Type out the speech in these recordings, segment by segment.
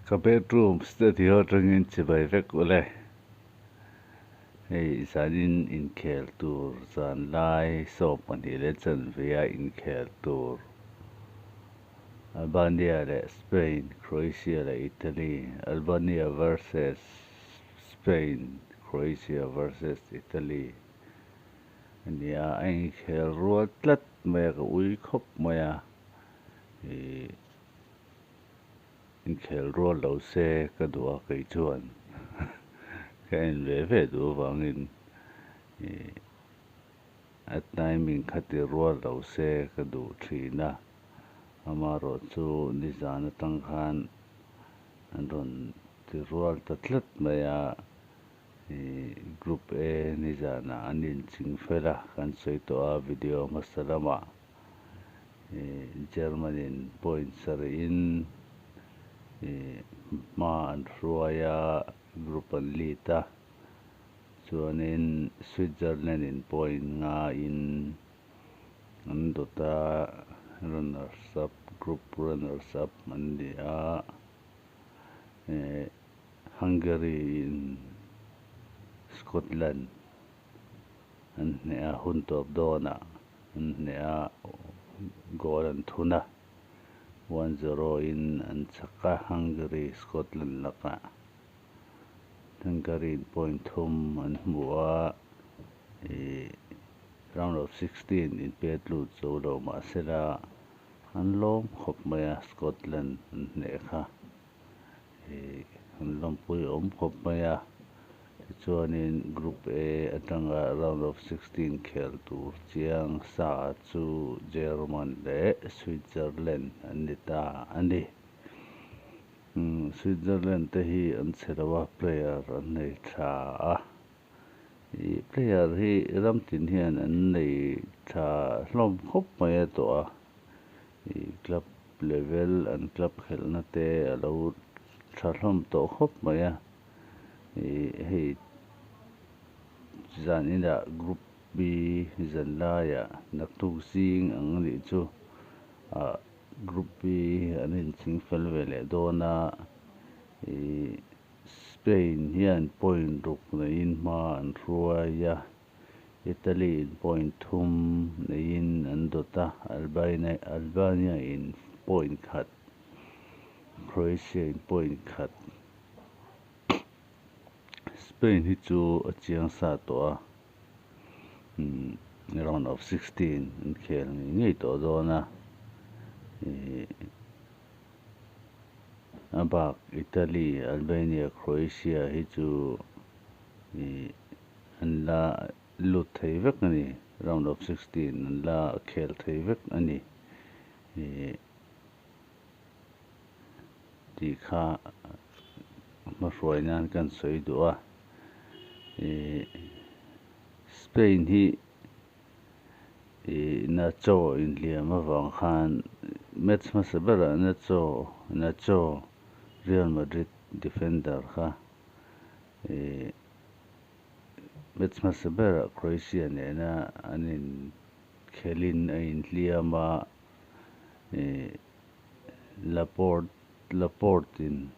Ka bedroom studio atangin chibai vek ule. Hei zanin inkhel tur zan lai 12 leh chanve a inkhel tur Albania leh Spain, Croatia leh Italy, Albania versus Spain, Croatia versus Italy a ni a, a inkhel rual tlat mai a, ka ui khawp mai a, ih inkhel rual lo se ka duh a kei chuan ka en ve ve duh avangin ih a timing kha ti rual lo se ka duh thin a. Amaherawh chu nizan atang khan an rawn ti rual ta tlat mai a, ih group A nizanah an inching fel a, kan sawi tawh a video hmasa lamah ih German in point sarih in ih hma an hruai a, group an lead a, chuanin Switzerland in point nga in an dawt a, runners up group runners up an ni a, eh Hungary in Scotland an hneh a, hun tawp dawnah an hneh a, goal an thun a, 1-0 in an chak a, Hungary Scotland lakah Hungary in point thum an hmu a, ih round of 16 in pet lut zo lo mahsela an lawm khawp mai a, Scotland an hneh kha ih an lawmpui awm khawp mai a, tichuanin group A atanga round of 16 khel tur chiang sa chu German leh Switzerland an ni ta a ni. Switzerland te hi an chhe lo a, player an nei tha a, ih player hi ram tin hian an nei tha hlawm khawp mai a tawh a, ih club level an club khelhna te a lo tha hlawm tawh khawp mai a, ih hei zan inah group B zan laiah naktuk zing ang a nih chu ah group B an inching fel ve leh dawn a, ih Spain hian point ruk neiin hma an hruai a, Italy in point thum neiin an dawt a, Albania Albania in point khat, Croatia in point khat. Spain hi chu a chiang sa tawh a, umm round of 16 an khel ngei ngei tawh dawn a, ih a bak Italy, Albania, Croatia hi chu ih an la lut thei vek a ni, round of 16 an la khel thei vek a ni, ih tih kha hmahruai nan kan sawi duh a, ih Spain hi ih Nacho inhliam avang khan match hmasa berah Nacho Nacho Real Madrid defender kha ih match hmasa berah Croatia nena an inkhelhin a inhliam a, ih Laporte Laporte in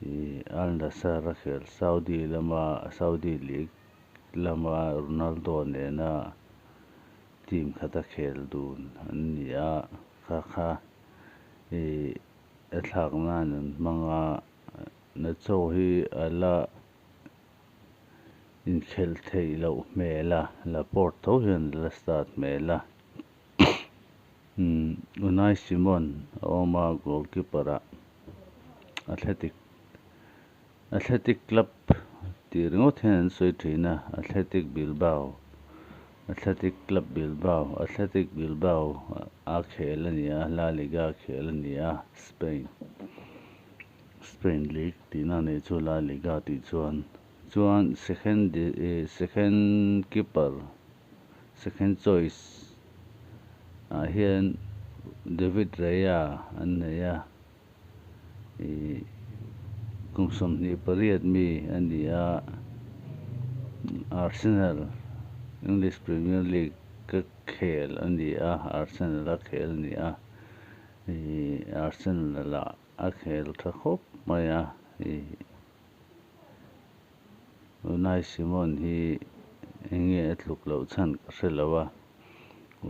ih Al Nassr a khel Saudi lama Saudi League lama Ronaldo nena team khata khel dun an ni a, kha kha ih a thlak nan an hmang a, Nacho hi a la inkhelh theih loh hmel a, Laporte tho hian a la start hmel a, umm Unai Simon a awm a goalkeeper ah Athletic Athletic Club tih ringawt hian an sawi thin a, Athletic Bilbao Athletic Club Bilbao Athletic Bilbao a khel a ni a, La Liga a khel a ni a, Spain Spain League tihna a nih chu La Liga tih chuan chuan second ih second keeper second choice ah hian David Raya an nei a, ih kum 28 mi a ni a, Arsenal English Premier League ka khel a ni a, Arsenal a khel a ni a, ih Arsenal ah. a khel tha khawp mai a ih Unai Simon hi eng nge a tluk loh chhan ka hre lo a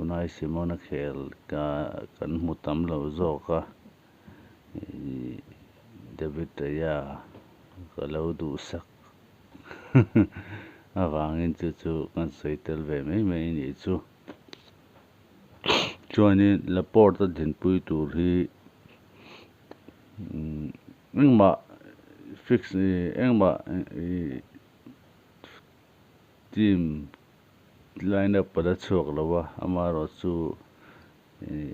Unai Simon a khel ka kan hmu tam lo zawk a ih David Raya ka lo duhsak avangin chu chu kan sawi tel ve mai mai a nih chu. Chuanin Laporte a dinpui tur hi engmah fix engmah team line up a la chhuak lo a, amaherawh chu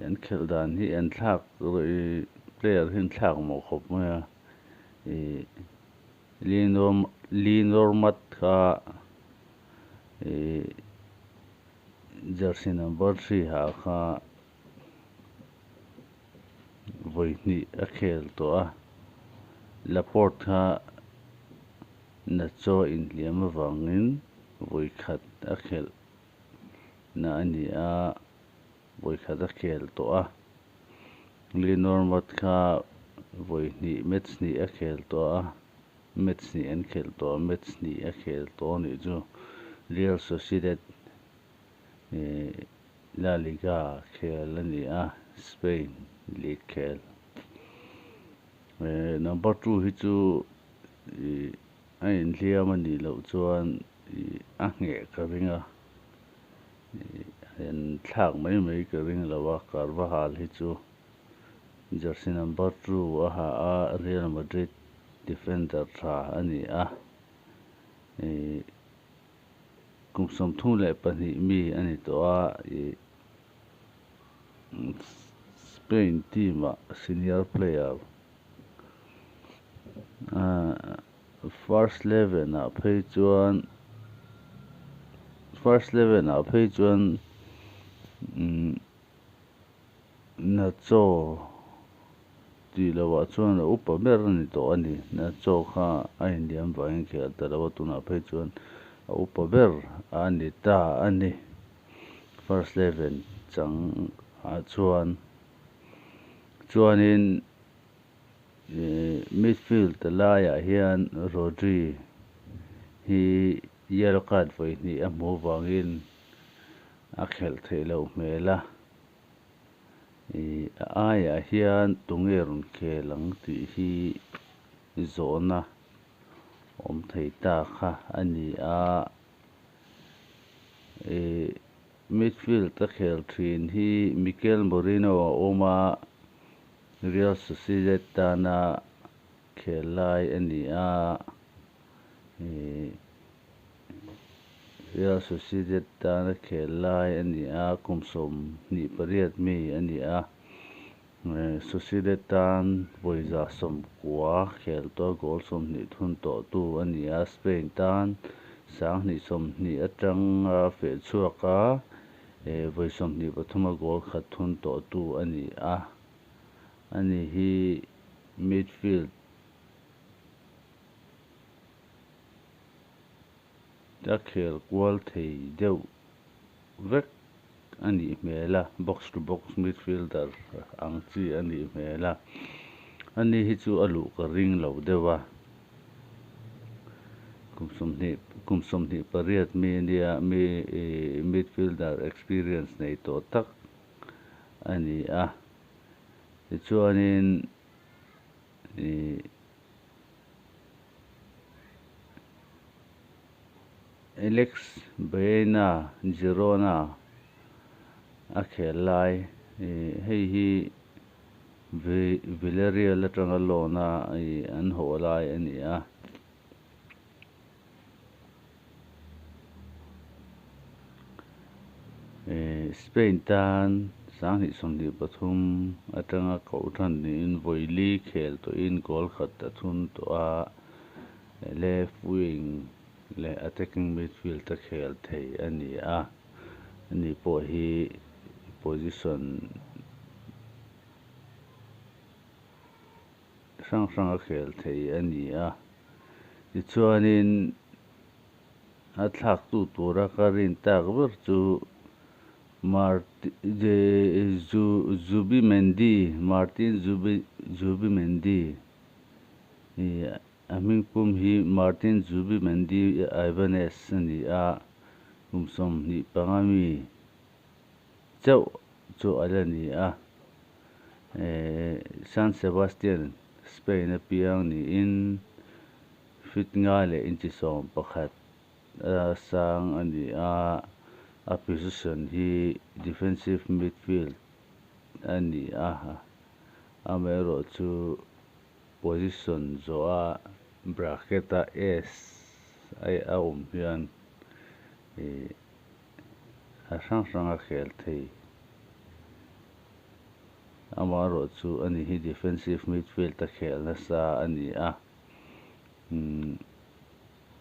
an khelh dan hi an thlak player hi an thlak mawh khawp mai a ih Lee Normat kha ih. Jersey number 3 ha kha vawi hnih a khel tawh a, Laporte kha Nacho inhliam avangin vawi khat a khelh na a ni a, vawi khat a khel tawh a. Le Normand kha vawi hnih match hnih a khel tawh a, match hnih an khelh tawh a, match hnih a khel tawh a nih chu. Real Sociedad La Liga khel a ni a, Spain league khel. Number 2 hi chu a inhliam a nih loh chuan a ngheh ka ring a, an thlak mai mai ka ring lo a, Carvajal hi chu jersey number 2 a ha a, Real Madrid defender tha a ni a. Kum 32 mi a ni tawh a, ih Spain team ah senior player first eleven ah phei chuan first eleven ah phei chuan umm Nacho tih loh ah chuan a upa ber a ni tawh a ni. Nacho kha a inliam vangin khel ta lo a, tunah phei chuan a upa ber a ni ta a ni. First eleven chang ah chuan chuanin ih midfield laiah hian Rodri hi yellow card vawi hnih a hmuh vangin a khelh theih loh hmel a. Ih a aiah hian tunge rawn khel ang tih hi zawhna awm thei ta kha a ni a. Ih midfield a khel thin hi Mikel Merino a awm a, Real Sociedad tana khel lai a ni a. Ih Real Sociedad tana khel lai a ni a, kum 28 mi a ni a. Sociedad tan vawi 90 khel tawh goal 20 thun tawh tu a ni a. Spain tan 2020 atanga feh chhuak a, vawi 23 a goal khat thun tawh tu a ni a. Ani hi midfield a khel kual thei deuh vek a nih hmel a, box to box midfielder ang chi a nih hmel a. Ani hi chu a luh ka ring lo deuh a, kum 28 mi ania mi midfielder experience nei tawh tak a ni a. Tichuanin ih Alex Baena Girona a khel lai ih hei hi Villarreal atanga loan a ih an haw lai a ni a. Spain tan 2023 atanga koh than niin vawi li khel tawhin goal khat a thun tawh a, left wing leh attacking midfield a khel thei a ni a. Ani pawh hi position hrang hrang a khel thei a ni a. Tichuanin a thlak tu tura ka rin tak ber chu Zubimendi Martin Zubimendi ih a hming pum hi Martin Zubimendi Ibanez a ni a kum 25 mi chauh chu a la ni a eh San Sebastian Spain a piang niin feet nga leh inchi 11 a sang a ni a a position hi defensive midfield a ni a amaherawh chu position zawh a bracket a s a awm hian ih a hrang hrang a khel thei amaherawh chu ani hi defensive midfield a khel nasa a ni a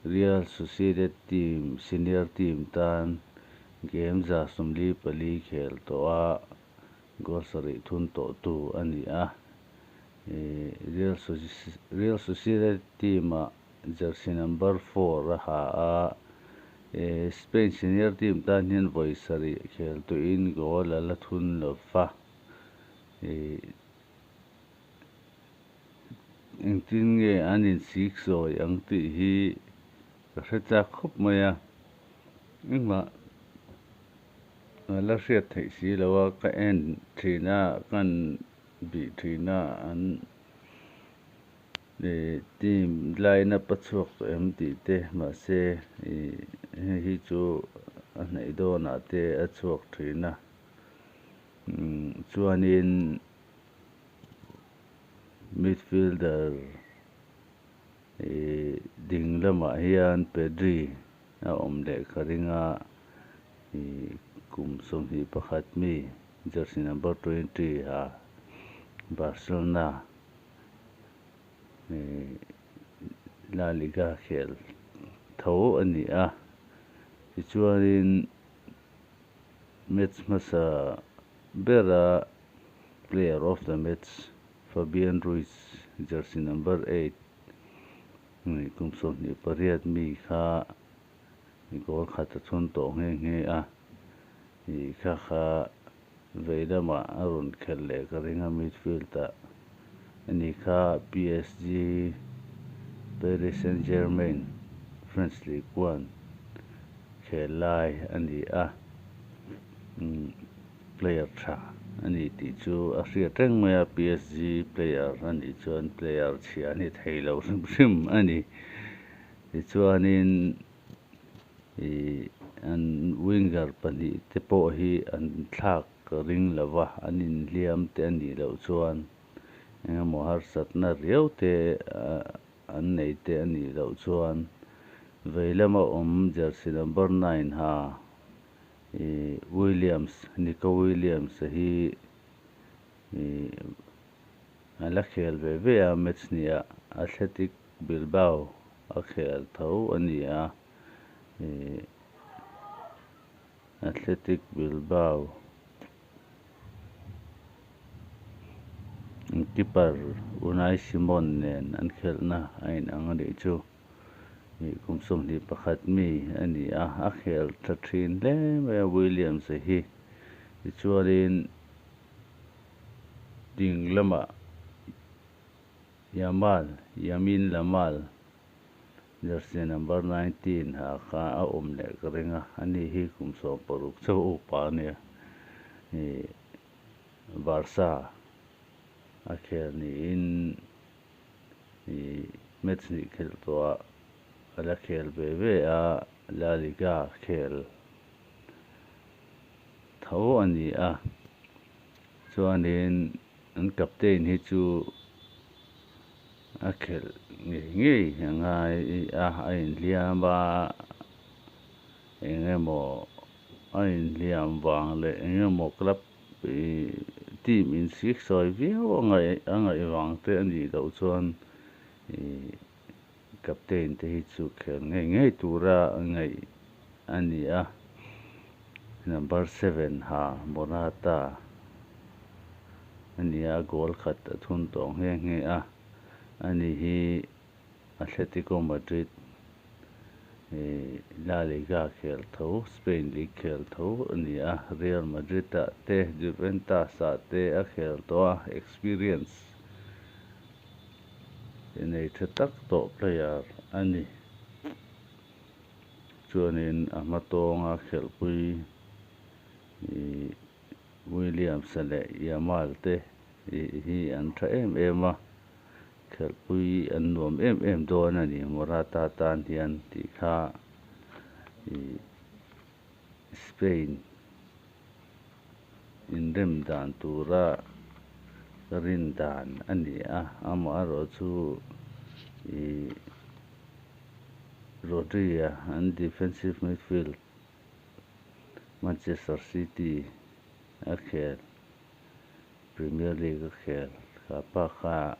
Real Sociedad team senior team tan game 144 khel tawh a goal 7 thun tawh tu a ni a Real Sociedad team ah jersey number 4 a ha a Spain senior team tan hian vawi 7 khel tuin goal a la thun lova engtin nge an insik sawi ang tih hi ka hre chak khawp mai a engmah la hriat theih si lo a ka en thin a kan bih thin a an team line up a chhuak tawh em tih te mahse ih hei hi chu a hnaih dawnah te a chhuak thin a chuanin midfielder ih ding lamah hian Pedri a awm leh ka ring a ih kum 21 mi jersey number 20 a Barcelona La Liga khel tho a ni a tichuanin match hmasa bera player of the match Fabian Ruiz jersey number 8 kum 28 mi kha goal khat a thun tawh nghe nghe a ih kha kha vei lamah a rawn khel leh ka ring a midfield ah ani kha PSG Paris Saint-Germain French League 1 khel lai a ni a player tha ani tih chu a hriat reng mai a PSG player ani chuan player chhia ani thei lo hrim hrim ani tichuanin ih an winger pahnih te pawh hi an thlak ka ring lova an inhliam te anih loh chuan engemaw harsatna riau te an nei te anih loh chuan vei lama awm jersey number 9 ha ih Williams Nico Williams hi ih a la khel ve ve a match hnih Athletic Bilbao a khel tho ani a ih Athletic Bilbao keeper Unai Simon nen an khelhna a inang anih chu ih kum 21 mi ani a a khel tha thin hle mai a Williams hi tichuanin ding lamah Yamal Yamin Lamal jersey number 19 ha kha a awm leh ka ring a ani hi kum 16 chauh upa ania ih Barca a khel niin ih match hnih khelh tawh ah a la khel ve ve a La Liga khel tho ani a chuanin an captain hi chu a khelh ngei ngei a ngai a a inhliam a engemaw a inhliam vang leh engemaw club ih team insik sawi viau a ngaih vang te anih loh chuan ih captain te hi chu khel ngei ngei tura ngaih ani a number 7 ha Morata ani a goal khat a thun tawh nghe nghe a ani hi Atletico Madrid La Liga khel tho, Spain League khel tho a ni a, Real Madrid ah te, Juventus ah te a khel tawh a, experience nei tha tak tawh player a ni. Chuanin a hma tawnga khelhpui Williams-a leh Yamal te hi an tha em em a, khelhpui an nuam em em dawn a ni Morata tan hian tih kha Spain inrem dan tura ka rin dan a ni a, amaherawh chu ih Rodri-a an defensive midfield Manchester City a khel Premier League a khel kha pa kha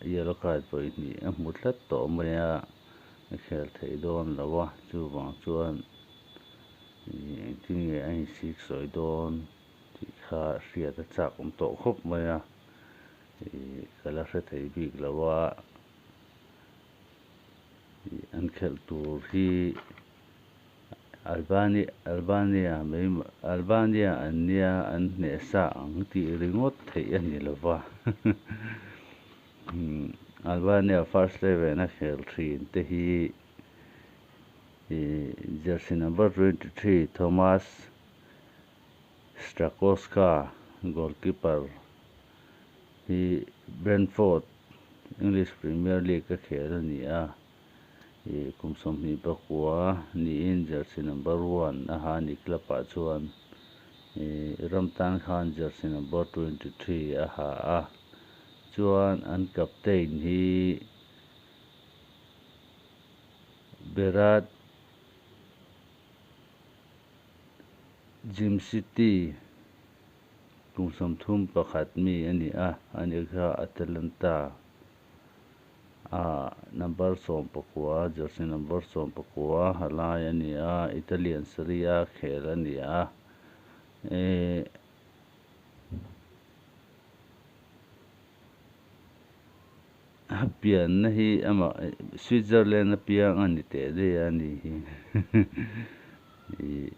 yellow card vawi hnih a hmu tlat tawh mai a, a khel theih dawn lo a, chuvang chuan ih engtin nge a insik sawi dawn tih kha hriat a chak awm tawh khawp mai a, ih ka la hre thei bik lo a, ih an khelh tur hi. Albania Albania mai Albania an nia an hneh sa ang tih ringawt theih a ni lo va. Albania first eleven a khel thin te hi ih jersey number 23 Thomas Strakowska goalkeeper hi Brentford English Premier League a khel a ni a. Ih kum 29 niin jersey number one a ha a ni club ah chuan ih ram tan khan jersey number 23 a ha a chuan an captain hi Berat Djimsiti kum 31 mi a ni a ani kha Atalanta. Ah number 19 jersey number 19 ha lai a ni a Italian Serie A khel a ni a eh a pianna hi amah Switzerland a piang a ni teh daih a ni hi ih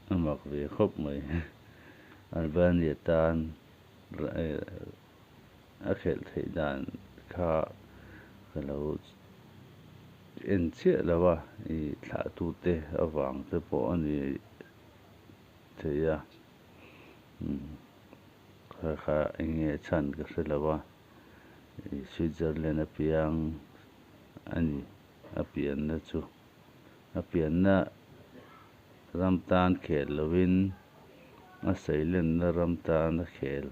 a mak ve khawp mai Albania tan a khelh theih dan kha ka lo en chiah lo a, ih thlahtute avang te pawh a ni thei a, umm kha kha eng nge chhan ka hre lo a, ih Switzerland a piang a ni a pianna chu a pianna ram tan khel lovin a seilenna ram tan a khel.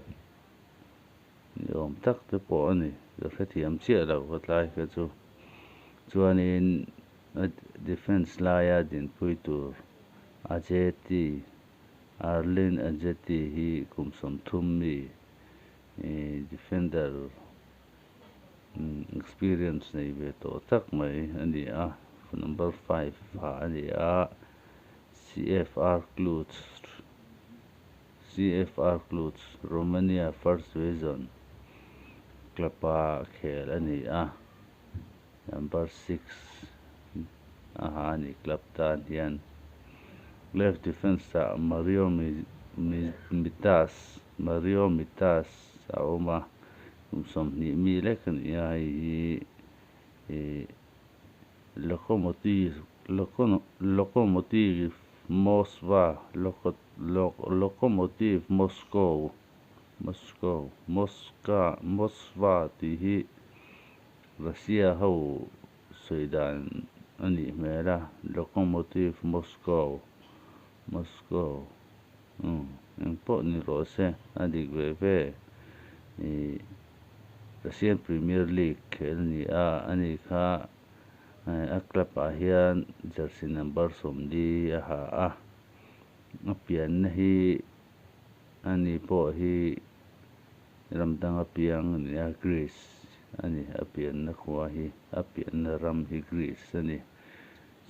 Ni awm tak te pawh a ni, ka hrethiam chiah lo ka tlai kha chu. Chuanin a defence laia dinpui tur Ajeti, Arlin Ajeti hi kum 30 mi defender experience nei ve tawh tak mai a ni a, number 5 ha a ni a, CFR Cluj. CFR Cluj, Romania First Division club-a khel a ni a, number 6 a ha a ni club tan hian. Left defence-ah Mario Mitas Mario Mitas a awm a, kum 20 mi lek a ni a, hei hi ih Lokomotiv Lokomotiv Moskva Lokomotiv Moscow Moscow Moska Moskva tih hi Russia ho sawi dan a nih hmel a, Lokomotiv Moscow Moscow umm eng pawh ni rawh se a dik ve ve ih Russian Premier League khel a ni a, ani kha a club ah hian jersey number 40 a ha a, a pianna hi ani pawh hi ram dang a piang a ni a, Greece a ni a pianna khua hi a pianna ram hi Greece a ni.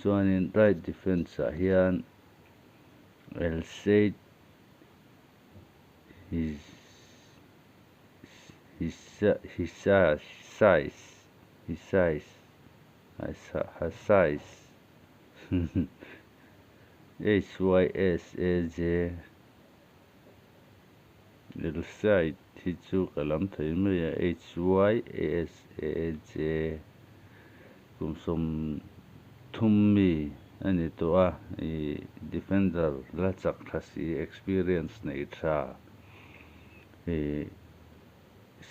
Chuanin right defence ah hian Elseid Hysaj Hysaj Hasais HYSAJ Elsaid hi chu ka lam thei mai a, HYSAJ kum 30 mi a ni tawh a, ih defender la chak tha si, experience nei tha, ih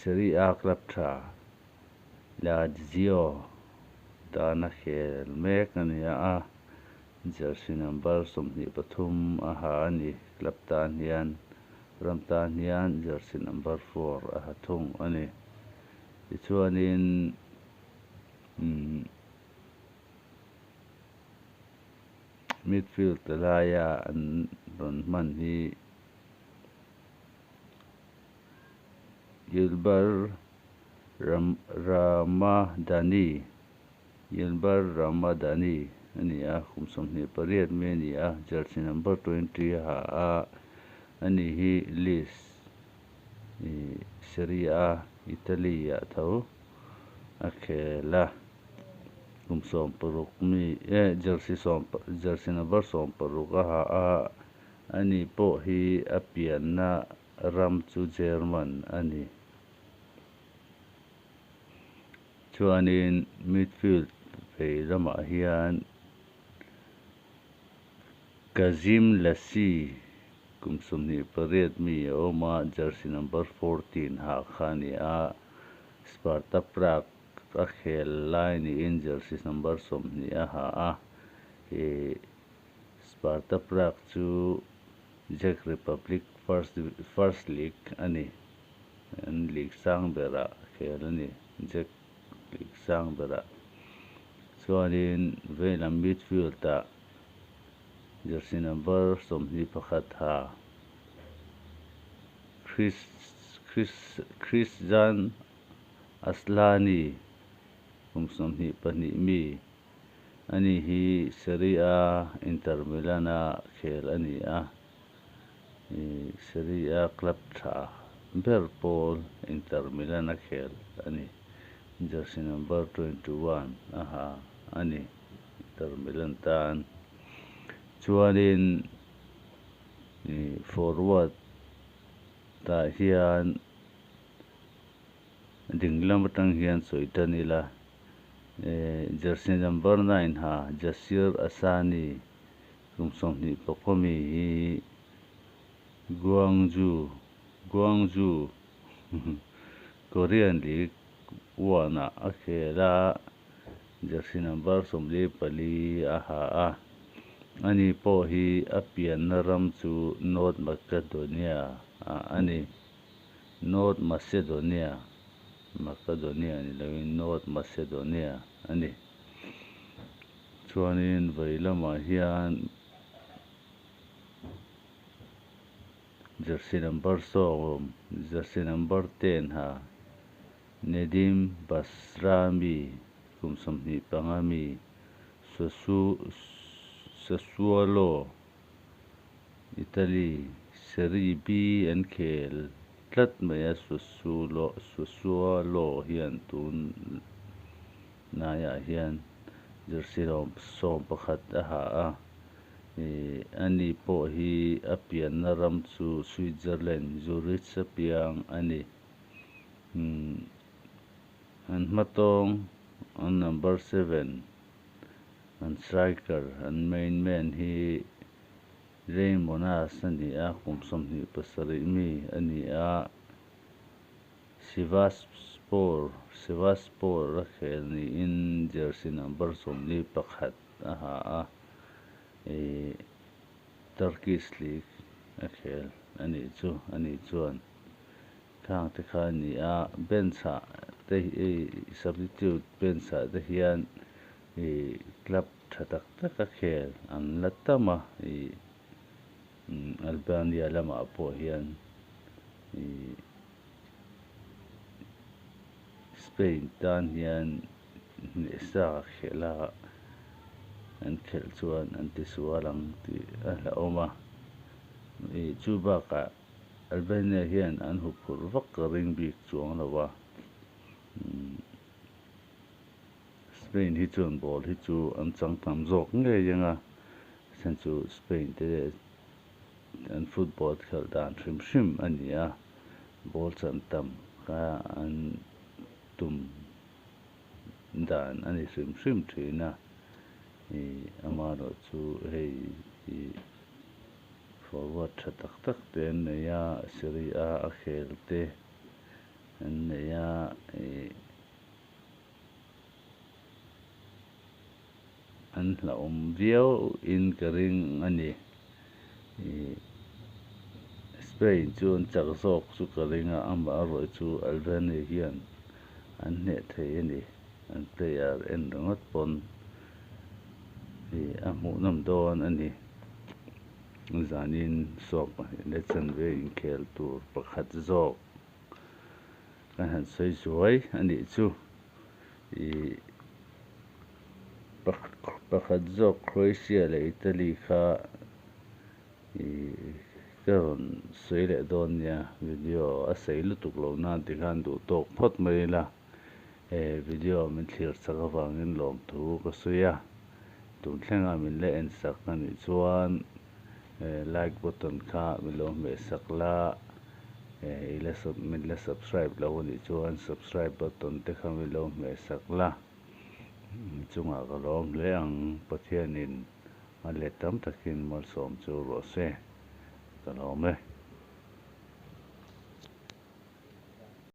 Serie A club tha Lazio tana khel mek a ni a, jersey number 23 a ha a ni, club tan hian ram tan hian jersey number 4 a ha thung a ni. Tichuanin midfield laia an rawn hman hi Ylber Ramadani Ylber Ramadani a ni a, kum 28 mi a ni a, jersey number 20 a ha a, ani hi Lecce Serie A Italy ah tho a khel a, kum 16 mi jersey jersey number 16 a ha a, ani pawh hi a pianna ram chu German a ni. Chuanin midfield vei lamah hian Gazim Laci kum 28 mi a awm a, jersey number 14 ha kha a ni a, Sparta Prague a khel lai niin jersey number 20 a ha a, ih Sparta Prague chu Czech Republic first first league a ni, an league sang berah khel a ni, Czech league sang berah. Chuanin veilam midfield ah jersey number 21 ha Chris Chris Kristjan Asllani kum 22 mi ani hi Serie A Inter Milan a khel a ni a, ih Serie A club tha ber pawl Inter Milan a khel a ni, jersey number 21 a ha a ni Inter Milan tan. Chuanin ih forward tah hian dinglam atang hian sawi tan ila, jersey number 9 ha Jasir Asani kum 25 mi hi Guangzhou Guangzhou Korean League 1 ah a khel a, jersey number 14 a ha a, ani pawh hi a pianna ram chu North Macedonia ah a ni, North Macedonia Macedonia ni loin North Macedonia a ni. Chuanin vei lamah hian jersey number 10 jersey number 10 ha Nedim Bajrami kum 25 mi Sassuolo Italy Serie B an khel tlat mai a, Sassuolo hian tun naiah hian jersey 11 a ha a, ani pawh hi a pianna ram chu Switzerland Zurich a piang a ni. An hmatawng an number 7 an striker an main man hi Rey Monas a ni a, kum 27 mi a ni a, Sivasspor Sivasspor a khel niin jersey number 11 a ha a, ih Turkish League a khel a nih chu ani chuan khang te kha a ni a, bench ah te ih substitute bench ah te hian ih club tha tak tak a khel an la tam a, ih Albania lamah pawh hian ih Spain tan hian hnehsa khela an khelh chuan an tisual ang tih a hlauhawm a, ih chu bakah Albania hian an huphurh vak ka ring bik chuang lo a. Spain hi chuan ball hi chu an chang tam zawk ngei ang a chhan chu Spain te an football khelh dan hrim hrim a ni a ball chan tam kha an tum dan a ni hrim hrim thin a ih amaherawh chu hei ih forward tha tak tak te an nei a Serie A a khel te an nei a ih an hlauhawm viau in ka ring a ni ih Spain chu an chak zawk chu ka ring a amaherawh chu Albania hian an hneh thei a ni an player en ringawt pawn ih a hmuhnawm dawn a ni zanin sawk pahnih leh chanve inkhel tur pakhat zawk. Kan han sawi zuai a nih chu ih pakhat zawk Croatia leh Italy kha ih ka rawn sawi leh dawn nia video a sawi lutuk lo nan tikhan duh tawk phawt mai ila he video min thlir chak avangin lawmthu ka sawi a tun thlenga min la en sak a nih chuan like button kha min lo hmeh sak la. I la sub min la subscribe lo a nih chuan subscribe button te kha min lo hmeh sak la chungah ka lawm hle ang Pathianin a let tam takin malsawm chu rawh se ka lawm e.